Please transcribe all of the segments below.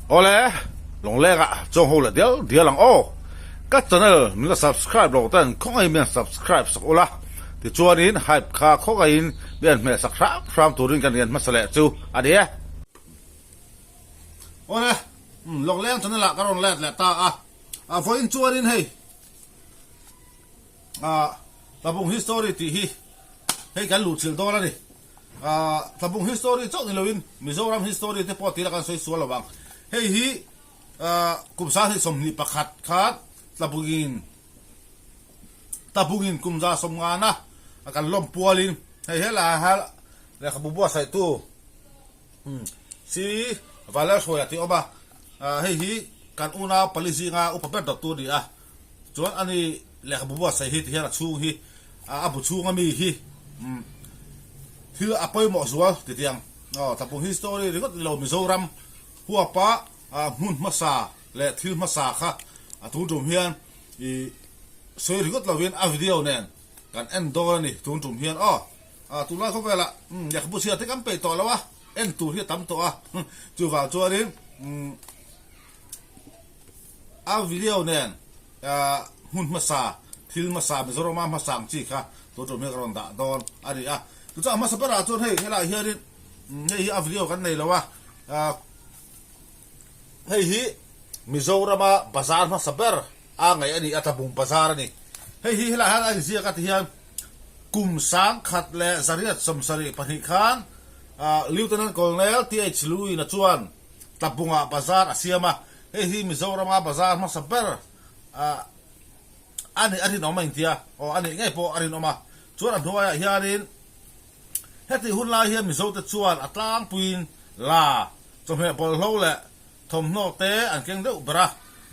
Awle, Lawngleng ah chuang ho leh dial dial ang aw. Ka channel min la subscribe lo ten khawngaihin min han subscribe sak ula, tichuanin hype kha khawngaihin min han hmeh sak hram hram turin kan rian hmasa leh chu a ni e. Awle, Lawngleng channel ah ka rawn let leh ta a, a vawiin chuanin hei Tlabung history tih hi hei kan luhchilh dawn a ni. Tlabung history chauh ni loin Mizoram history te pawh tila kan sawi sual lo ang. Hei hi kum 2021 khan Tlabungin Tlabungin kum 150na kan lawm pualin hei helaiah hian lehkhabu buatsaihtu Si Valalhruaia tih a awm a, hei hi kan unau pali zinga upa ber dawttu a ni a, chuan ani lehkhabu buatsaih hi tihian a chhung hi a bu chhunga mi hi thil a pawimawh zual ti tiang aw Tlapung hi story ringawt ni lo Mizoram huapa hmun hmasa leh thil hmasa kha a tun tum hian i sawi ringawt lovin a video nen kan en dawn a ni tun tum hian aw. Ah tunlai khawvelah lehkhabu chhiar te kan peih tawh lo a, en tur hi a tam tawh a, chuvang chuanin a video nen hmun hmasa thil hmasa Mizorama hmasa ang chi kha tun tum hi ka rawn dah dawn a ni a. Tichuan a hmasa berah chuan hei helaiah hianin hei hi a video kan nei lo a, hei hi Mizorama bazar hmasa ber a ngaih a ni a, Tlabung bazar a ni. Hei hi helaiah hian a inziak a tihian. Kum 1872 khan Lieutenant Colonel TH Lewin-a chuan Tlabungah bazar a siam a, hei hi Mizorama bazar hmasa ber a nih a rinawm a intia, aw a nih ngei pawh a rinawm a. Chuan a hnuaiah hianin hetih hun lai hian Mizote chuan a tlangpuiin la, chawhmeh bawlhlo leh thawmhnaw te an keng deuh ber a,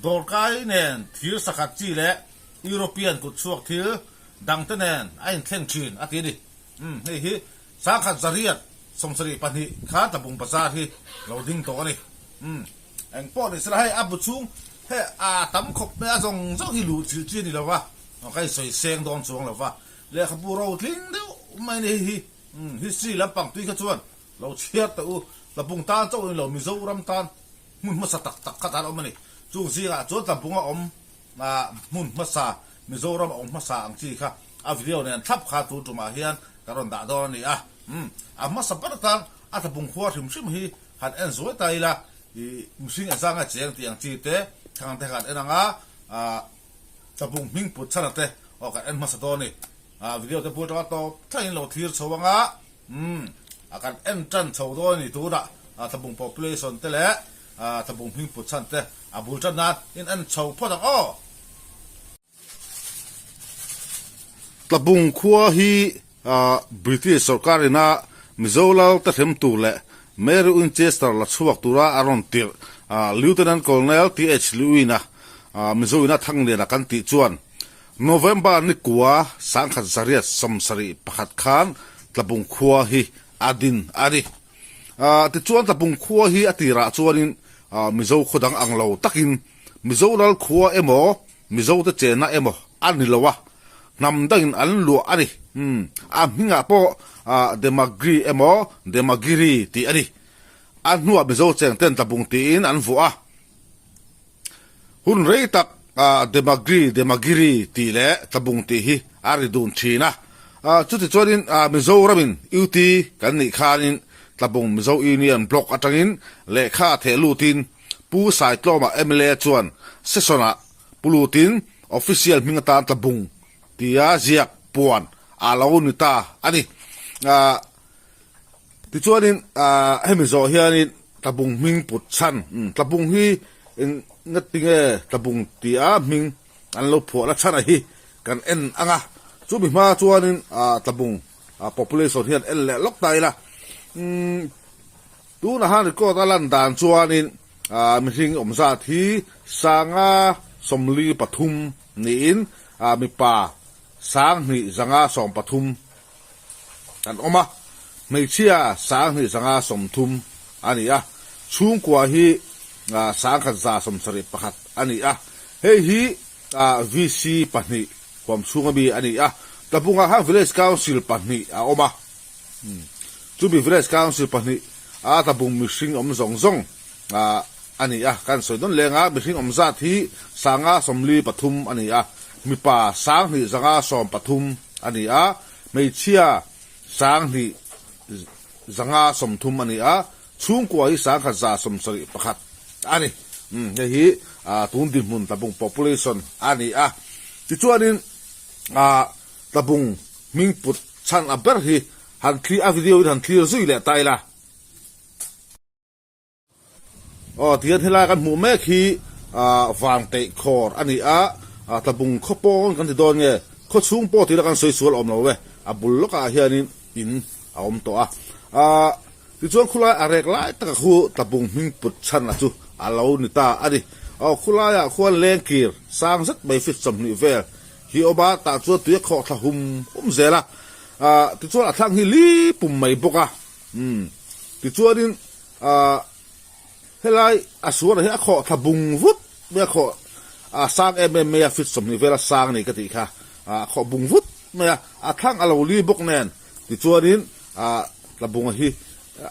dawrkai nen thir sakhat chi leh European kutchhuak thil dangte nen a inthleng thin a ti a ni. Umm hei hi 1972 khan Tlabung Bazar hi lo ding tawh a ni. Umm eng pawh ni sela hei a bu chhung hei a tam khawp mai a zawng zawng hi luh chilh chi a ni lo va, ka insawi seng dawn chuang lo va, lehkhabu ro tling deuh mai a ni hei hi. Umm history lampang tui kha chuan lo chhiar teh u, Tlabung tan chauh a ni lo, Mizoram tan hmun hmasa tak tak kha tan a awm a ni. Chung zingah chuan Tlabung a awm hmun hmasa Mizoram a awm hmasa ang chi kha a video nen thlap kha tun tumah hian ka rawn dah dawn a ni a. Umm a hmasa ber atan a tlabung khua hrim hrim hi han en zuai ta ila ih mihring engzang nge cheng tih ang chi te thang te kha kan en ang a, ah tlabung hming put chhan a te aw kan en hmasa dawn a ni. Ah video te pawh atanga tawp thlengin lo thlir chho ang a, umm a kan en tan chho dawn a ni tunah tlabung population te leh tlabung hming put chhan te a bul tan nan in en chho phawt ang aw. Tlabung khua hi British sorkar ina Mizo lal te hrem tur leh Mary Winchester la chhuak tura a rawn tirh Lieutenant Colonel TH Lewin-a Mizo ina Thangliana kan tih chuan November ni kua 1971 khan Tlabung khua hi a din a ni. Tichuan Tlabung khua hi a tirah chuanin Mizo khaw dang ang lo takin Mizo lal khua emaw Mizote chenna emaw a ni lo a, hnam dangin an luah a ni. A hmingah pawh Demagri emaw Demagiri tih a ni. A hnuah Mizo chengten Tlabung tiin an vuah a. Hun rei tak Demagri, Demagiri tih leh Tlabung tih hi a ri dun thin a. Chutichuanin Mizoramin UT kan nih khanin Tlabung Mizo Union Block atangin lehkha theh lutin Pu Saitlawma mla chuan session-ah pu lutin official hming atan Tlabung tia ziak puan a lo ni ta a ni. Tichuanin hemi zawh hianin Tlabung hming put chhan, Tlabung hi engatinge Tlabung tia hming an lo phuah la chhan a hi kan en ang a, chumi hma chuanin Tlabung population hian en leh lawk ta ila. Tunah han record a lan dan chuanin mihring awm zat hi 543 niin mipa 2513 an awm a, hmeichhia 2530 a ni a, chhungkua hi 1171 a ni a, hei hi VC pahnih huam chhunga mi a ni a, Tlabungah khan Village Council pahnih a awm a. Chumi Village Council pahnih a tlabung mihring awm zawng zawng a a ni a, kan sawi dawn leng a, mihring awm zat hi 543 a ni a, mipa 2513 a ni a, hmeichhia 2530 a ni a, chhungkua hi 1171 a ni. Umm hei hi tun dinhmun Tlabung population a ni a, tichuanin Tlabung hming put chhan a ber hi han thlir a video in han thlir zui leh ta ila. Aw tihian helai kan hmuh mek hi vang teih khawr a ni a, Tlabung khaw pawn kan ti dawn nge khaw chhung pawh tih la kan sawi sual awm lo e, a bul lawkah hianin in a awm tawh a. Tichuan khulai a rek lai taka khu Tlabung hming put chhan a chu a lo ni ta a ni. Aw khulaiah khuan lengkir sang zet mai feet 20 vel hi awm a, tah chuan tui a khawh thla hum hum zel a, tichuan a thlang hi li pum mai bawk a. Umm tichuanin ahh helai a suara hi a khawh thla bung vut mai a khawh a sang em em mai a feet 20 vel a sang a ni ka tih kha a khawh bung vut mai a, a thlang a lo li bawk nen tichuanin ahh tlabunga hi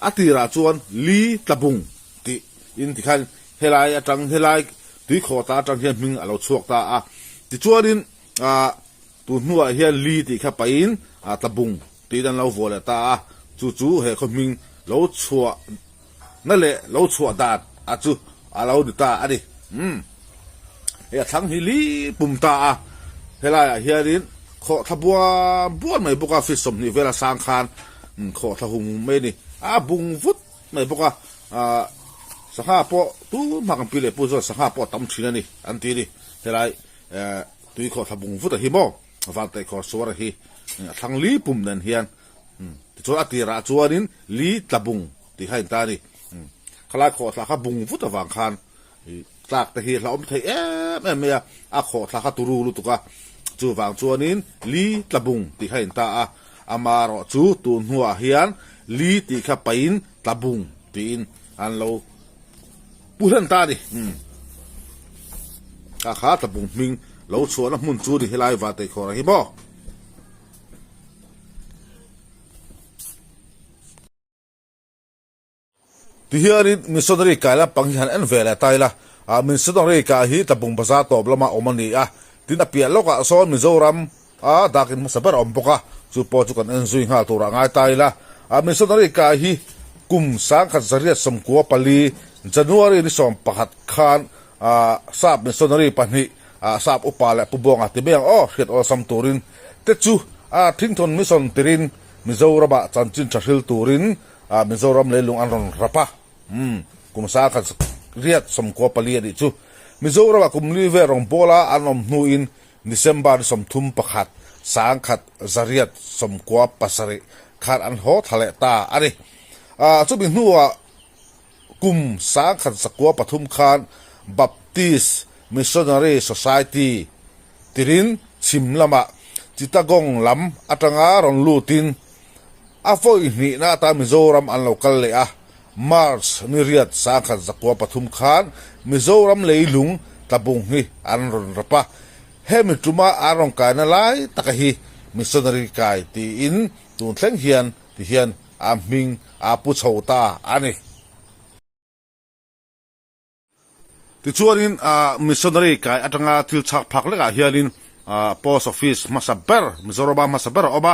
a tirah chuan li tlabung tih in tikhan helai atang helai tui khawh ta atang hian hming a lo chhuak ta a tichuanin ahh tun hnuah hian li tih kha pahin ah tlabung Tiin an lo vuah leh ta a, chu chu he khaw hming lo chhuah na leh lo chhuah dan a chu a lo ni ta a ni. Umm. Hei a thlang hi li pum ta a, helaiah hianin khawh thla buan buan mai bawk a, feet 20 vel a sang khan khawh thla hum hum mai a ni. A bung vut mai bawk a, ah sangha pawh tun hma kan pi leh pu chuan sangha pawh a tam thin a ni an ti a ni. Helai eh tui khawh thla bung vut a hi maw? Vantaih khawr suara hi a thlang li pum nen hian tichuan a tirah chuanin li tla bung tih kha a inta a ni. Khalai khawhthla kha bung vut avang khan tlak te hi hlauhawm thei em em mai a, a khawhthla kha turu lutuk a, chuvang chuanin li tla bung tih kha a inta a, amaherawh chu tun hnuah hian li tih kha pahin tla bung tiin an lo Pu hlen ta a ni. Umm. Kha kha tlabung hming lo chhuahna hmun chu ni helai Vantei khawr ang hi maw? Tihianin Missionary kai lampang hi han en ve leh ta ila. Ah Missionary kai hi tlabung bazar tawp lama awm a ni a. Tin a piah lawkah sawn Mizoram a dakin hmasa ber a awm bawk a, chu pawh chu kan en zui nghal turah ngai ta ila. A missionary kai hi kum 1994 January ni 11 khan sap missionary pahnih sap upa leh Pu Buanga ti mai ang aw hriat awlsam turin te chu a Thingthawn Mission tirin Mizoramah chanchin tha hril turin Mizoram leilung an rawn rap a. Umm, kum 1994 a nih chu. Mizoramah kum li vel rawngbawla an awm hnuin December ni 31, 1997 khan an haw thla leh ta a ni. Chumi hnuah kum 1903 khan Baptist Missionary Society tirin chhim lamah Chittagong lam atanga rawn lutin a vawi hnihna atan Mizoram an lo kal leh a. March ni riat 1903 khan Mizoram leilung tlabung hi an rawn rap a. Hemi tuma an rawn kaina lai taka hi Missionary kai tiin tun thleng hian ti hian a hming a pu chho ta a ni. Tichuanin Missionary kai atanga thil chhak phak lekah hianin Post Office hmasa ber, Mizorama hmasa ber a awm a.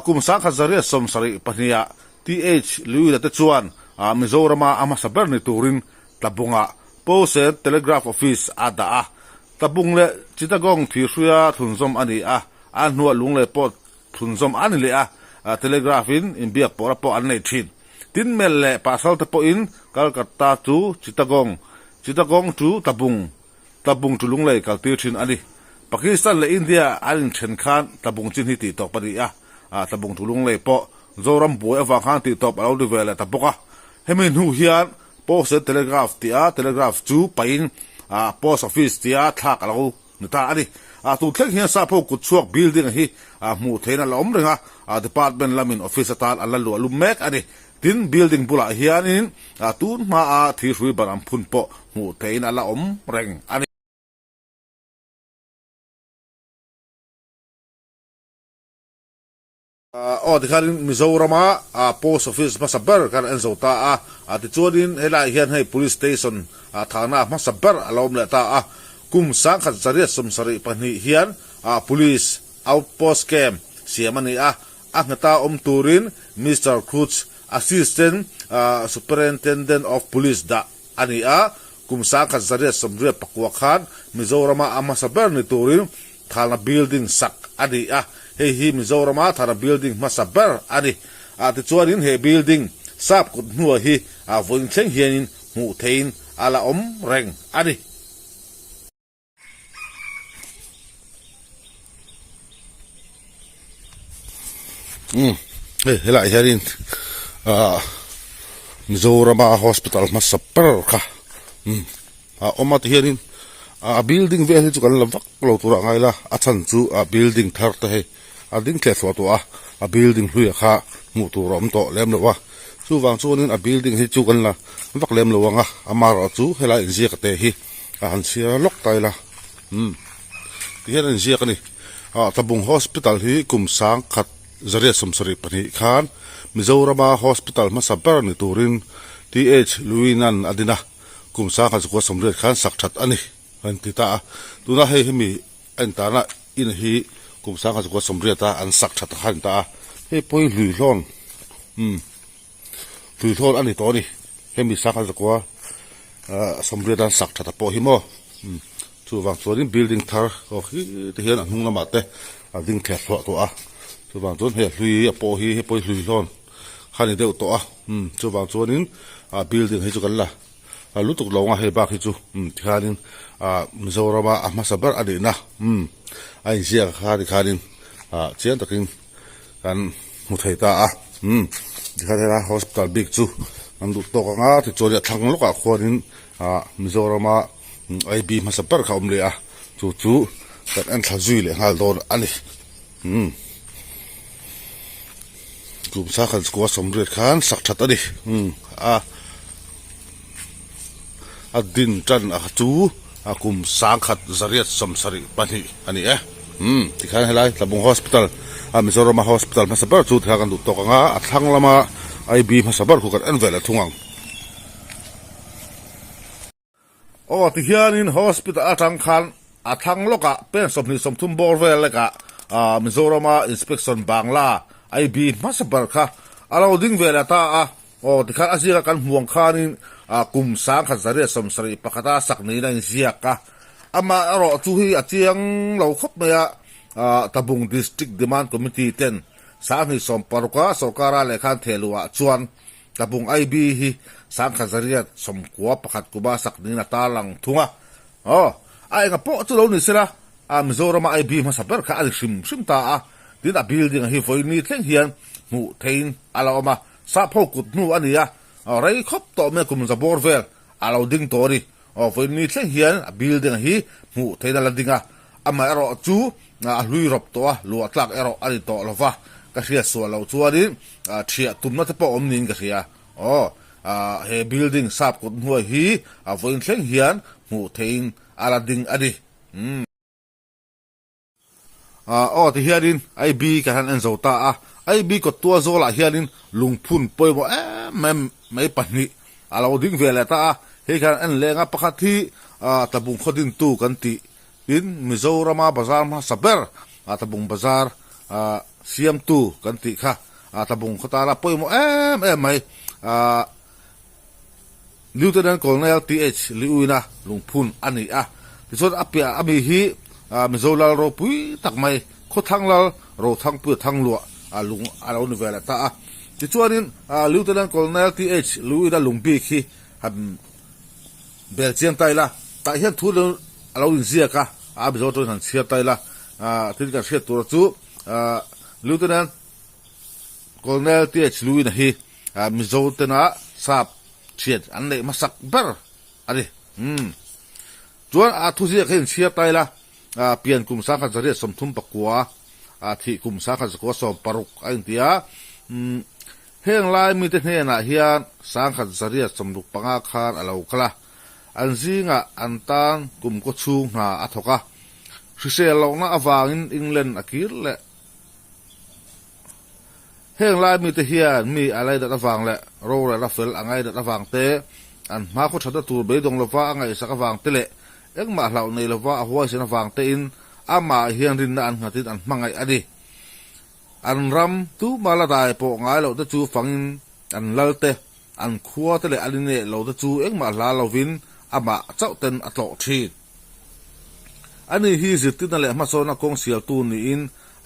Kum 1972 ah TH Luila te chuan Mizorama a hmasa ber ni turin Tlabungah Post and Telegraph Office a dah a. Tlabung leh Chittagong thihhruia thlunzawm a ni a, a hnuah Lunglei pawh thlunzawm a ni leh a, Telegraph in inbiak pawhna pawh an nei thin. Tin Mel leh Pasal te pawhin Calcutta chu Chittagong, Chittagong chu Tlabung, Tlabung chu Lunglei kaltir thin a ni. Pakistan leh India an inthen khan Tlabung chin hi tihtawp a ni a, Tlabung chu Lunglei pawh Zoram buai avang khan tihtawp a lo ni ve leh ta bawk a. Hemi hnu hian Post and Telegraph tia Telegraph chu pahin Post Office tia thlak a lo ni ta a ni. Tun thleng hian sap ho kut chhuak building hi hmuh theihna a la awm reng a, Department lamin office atan an la luah lum mek a ni. Tin, building bulah hianin tun hmaa thirhrui ban an phun pawh hmuh theihin a la awm reng a ni. Aw tikhanin Mizorama Post Office hmasa ber khan en zo ta a, tichuanin helaiah hian hei Police Station thahna hmasa ber a lo awm leh ta a. Kum 1972 hian Police Outpost Camp siam a ni a, a ngheta awm turin Mister Cruz, Assistant Superintendent of Police dah a ni a. Kum 1989 khan Mizorama a hmasa ber ni turin Thana Building sak a ni a, hei hi Mizorama Thana Building hmasa ber a ni. Ah tichuanin he building sap kut hnuai hi ah vawiin thleng hianin hmuh theihin a la awm reng a ni. Umm hei helaiah hianin ah Mizorama hospital hmasa ber kha umm. A awm a ti hianin a building vel hi chu kan la vak lo tur ah ngai la a chhan chu a building thar te hei a ding thleh thluah tawh a a building hluiah kha hmuh tur a awm tawh lem lo a chuvang chuanin a building hi chu kan la vak lem lo ang a amaherawh chu helai inziak te hi a han chhiar lawk ta ila umm tihian a inziak a ni ah Tlabung hospital hi kum sangkhat 872 khan Mizorama hospital hmasa ber ni turin TH Luinan a din a. Kum 1980 khan sak that a ni an ti ta a, tuna hei hemi a intana in hi kum 1980 a an sak that kha a ni ta a, hei pawh hi hluihlawn umm hluihlawn a ni tawh a ni, hemi 1980 a an sak that a pawh hi maw umm chuvang chuanin building thar aw khi te hian a hnung lamah te a ding thleh thluah tawh a, chuvang chuan hei a hlui a pawh hi hei pawh hi hluihlawn. Kha ni deuh tawh a, umm chuvang chuanin ah building hi chu kan la lutuk lo ang a hei bak hi chu umm tikhanin ah Mizorama a hmasa ber a nihna umm a inziak kha tikhanin ah chiang takin kan hmu thei ta a umm tikhan helai hospital bik chu kan duh tawk ang a tichuan a thlang lawkah khuanin ah Mizorama I hmasa ber kha a awm leh a chu chu kan en thla zui leh nghal dawn a ni. Umm kum sakhan kua sawmriat khan sak that a ni umm a a din tan a chu a kum sangkhat zariat sawmsarih pahnih a ni e umm tikhian helai Tlabung hospital a Mizorama hospital hmasa ber chu tikhian kan duh tawk ang a a thlang lama I_B hmasa ber khu kan en ve leh thung ang. Aw tihianin hospital atang khan a thlang lawkah pen 30 bawr vel lekah Mizorama inspection Bangla IB hmasa ber kha a lo ding ve leh ta a. Aw tikhan a ziaka kan hmuh ang khanin kum 1971 a sak niin a inziak a. Amah erawh chu hi a chiang lo khawp mai a, Tabung District Demand Committee ten 2016 a sorkara lehkha an theh luhah chuan Tlabung IB hi 1991 kuma sak niin a tarlang thung a. Aw, a enga pawh chu lo ni sela, a Mizorama IB hmasa ber kha a ni hrim hrim ta a. Tin, a building hi vawi thleng hian hmuh theihin a la awm a. Sapho kut hnu a ni a, rei khawp tawh mai kum za bawr vel a lo ding tawh a ni. Aw, vawi thleng hian a building hi hmuh theihin a la ding a. Amaherawh chu a hlui rawp tawh a, luah tlak erawh a ni tawh lo va, ka hriat sual loh chuanin thiah tumna te pawh awm niin ka hria. Aw, he building sap kut hnuai hi a vawiin thleng hian hmuh theihin a la ding a ni. Umm. Aw, tihianin IB kan han en zo ta a, IB kawttua zawlah hianin lungphun pawimawh em em mai pahnih a lo ding ve leh ta a, hei khan en leng a, pakhat hi Tlabung khaw dintu kan tih Tin, Mizorama bazar hmasa ber Tlabung Bazar siamtu kan tih kha Tlabung khaw tana pawimawh em em mai Lieutenant Colonel TH Liuina lungphun a ni a. Tichuan a piah ami hi Mizo lal ropui tak mai Khawthlang lal Rothangpuia Thangluah lung a lo ni ve leh ta a. Tichuanin Lieutenant Colonel TH Liuina lung bik hi han Bel chiang ta ila, tah hian thu lo a lo inziak a, a Mizo tawngin han chhiar ta ila, tin kan hriat tura chu Lieutenant Colonel TH Luina hi Mizo tena sap thian an neih hmasak ber a ni. Umm. Chuan a thuziak hi inchhiar ta ila, pian kum 1939, thih kum 1916 a inti a, umm. Heng lai mite hnenah hian 1965 khan a lo kal a, an zingah an tan kum kaw chhung hna a thawk a. Hrisel lohna avangin England a kir leh. Heng lai mite hian mi a laidat avang leh rorelna fel a ngaidat avang te, an hmakhaw thatna tur beidawng lova a ngaihsak avang te leh engmah hlauh nei lova a huaisen avang tein amah hian rinna an nghatin an hmangaih a ni. An ram tuma la dai pawh ngai loh te chu fangin an lal te, an khua te leh an ineh lo te chu engmah hla lovin amah chauh ten a tlawh thin. Ani hi zirtirna leh hmasawnna kawng sialtu niin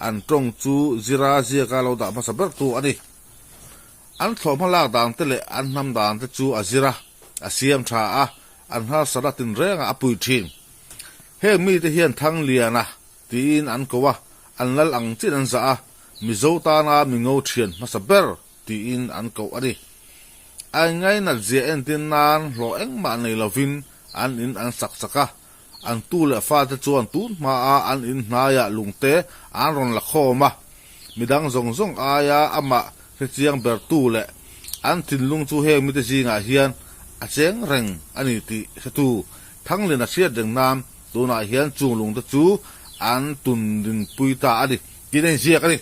an tawng chu zira ziaka lo dah hmasa bertu a ni. An thlawhhma lak dan te leh an hnam dan te chu a zir a, a siam tha a, an harsatna tinrengah a pui thin. Heng mite hian Thangliana tiin an ko a, an lal ang chin an zah a, Mizo tana mingo thian hmasa ber tiin an koh a ni. A ingainat zia entir nan hlawh engmah nei lovin an in an sak sak a, an tu leh fate chuan tun hmaa an in hnaiah lungte an rawn la khawm a, midang zawng zawng aia amah hrechiang bertu leh an thinlung chu heng mite zingah hian a cheng reng a ni tih hretu Thanglin a hriat reng nan tunah hian chung lungte chu an tun dinpui ta a ni tiin a inziak a ni.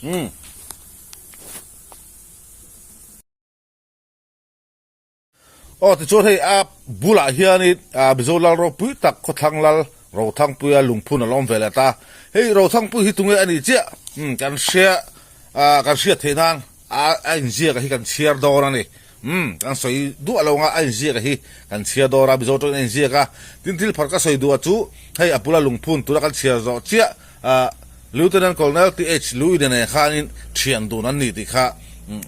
Umm. Aw tichuan hei a bulah hianin Mizo lal ropui tak khawthlang lal Rothangpuia lungphun a lo awm ve leh ta. Hei Rothangpui hi tunge a nih chiah umm kan hria kan hriat theih nan a inziak hi kan chhiar dawn a ni. Umm kan sawi duah lo anga a inziak hi kan chhiar dawn a Mizo tawngin a inziak a. Tin thil phar ka sawi duh a chu hei a bula lungphun tura kan chhiar zawh chiah Lieutenant Colonel TH Luine nen khanin thian dun an ni tih kha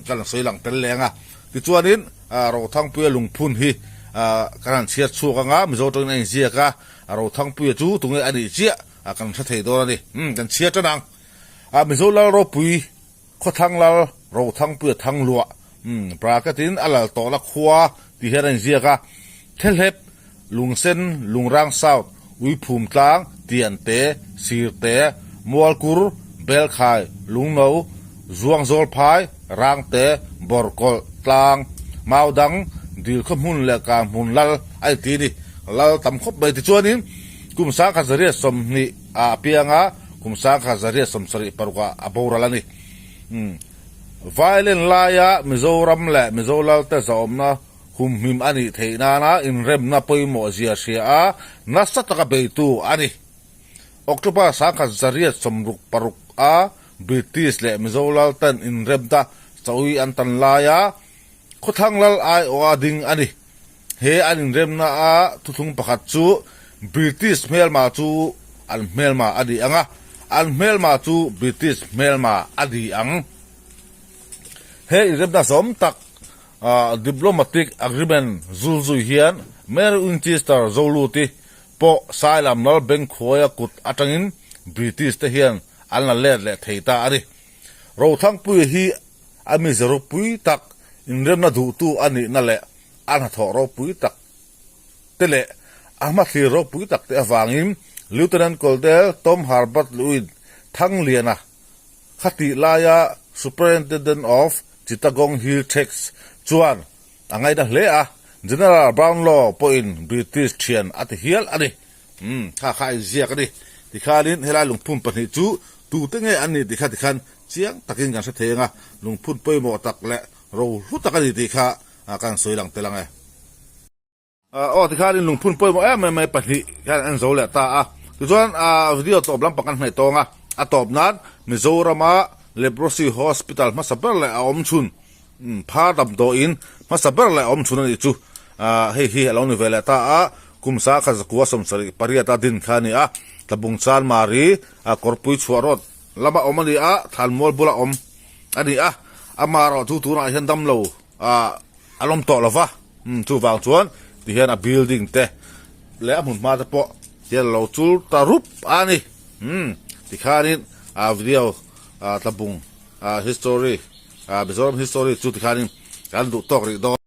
ka la sawi lang tel leng a. Tichuanin Rothangpuia lungphun hi kan han chhiat chhuak anga Mizo tawngin a inziak a, Rothangpuia chu tunge a nih chiah kan hre thei dawn a ni. Kan chhiat tan ang. Mizo Lal ropui Khawthlang Lal Rothangpuia Thangluah bracket in a lal tawhna khua tih hian a inziak a, Thelhep, Lungsen, Lungrang South, Uiphum Tlang, Tiante, Sirte, Mualkur, Belkhai, Lungno, Zuangzawlphai, Rangte, Bawrkawlh, Tlang, Maudang, Dilkhaw hmun leh Kang hmun lal a inti a ni. Lal tam khawp mai. Tichuanin kum 1920 ah a piang a, kum 1976 ah a boral a ni. Violin laia Mizoram leh Mizo lalte zahawmna humhim a nih theih nana inremna pawimawh zia hria a, nasa taka beitu a ni. October 1966 a British leh Mizo lalten inremna chawi an tan laia Khawthlang lal aiawha ding a ni. He an inremna a thuthlung pakhat chu British hmelma chu an hmelma a ni ang a, an hmelma chu British hmelma a ni ang. He inremna zawm tak Diplomatic Agreement zulzui hian Mary Winchester Zoluti pawh Sailam lal Bengkhuaia kut atangin British te hian an la let leh thei ta a ni. Rothangpuia hi a mize ropui tak inremna duhtu a nihna leh a hnathawh ropui tak te leh a hmathlir ropui tak te avangin Lieutenant Colonel Tom Herbert Lewin Thangliana Khatih laia Superintendent of Chittagong Hill Tracts chuan a ngaina hle a, General Brownlow pawhin British thian a ti hial a ni. Umm, kha kha a inziak a ni. Tikhanin helai lungphun pahnih chu tute nge an nih tih kha tikhan chiang takin kan hre thei ang a, lungphun pawimawh tak leh rohlu tak a ni tih kha kan sawi lang tel ang e. Aw tikhanin lungphun pawimawh em em mai pahnih hian an zo leh ta a. Tichuan video tawp lampang kan hnaih tawng a, a tawp nan Mizorama Leprosy Hospital hmasa ber leh a awm chhun phar damdawiin hmasa ber leh a awm chhun a nih chu hei hi a lo ni ve leh ta a. Kum 1978 a din kha a ni a, Tlabung Chanmari Kawrpui Chhuah Road lama awm a ni a, Thlanmual bula awm a ni a, amaherawhchu tunah hian damlo A lawm tawh lo va, umm chuvang chuan tihian a building te leh a hmun hma te pawh tihian a lo chul ta rup a ni, umm tikhanin a video ah tlabung ah history ah Mizoram history chu tikhanin kan duh tawk rih dawn.